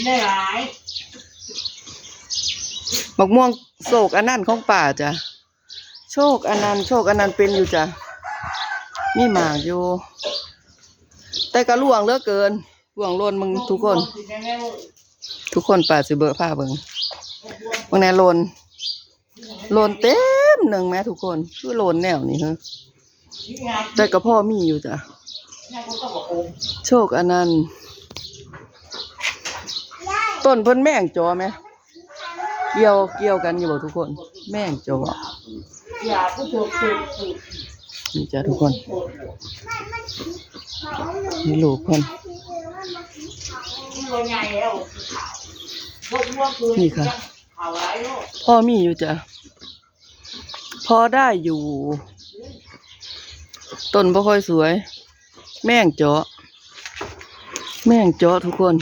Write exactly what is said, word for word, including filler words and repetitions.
หลาย บักม่วงโชคอันนั้นของป้าจ้ะ โชคอันนั้น โชคอันนั้นเป็นอยู่จ้ะ มีหมากอยู่ แต่ก็ร่วงเหลือเกิน ร่วงหล่นมึงทุกคน ทุกคนป้าสิเบอร์ผ้าเบิ่ง เบิ่งแน่หล่น หล่นเต็มหนึ่งแม่ทุกคน คือหล่นแนวนี้ฮะ แต่ก็พอมีอยู่จ้ะ โชคอันนั้น ต้นเพิ่นแมงจอไหม เกี่ยว เกี่ยวกันอยู่บ่ทุกคน แมงจอ นี่จ้ะทุกคน นี่ลูกเพิ่น นี่ค่ะ พอมีอยู่จ้ะ พอได้อยู่ ต้นบ่ค่อยสวย แมงเจาะ แมงเจาะทุกคน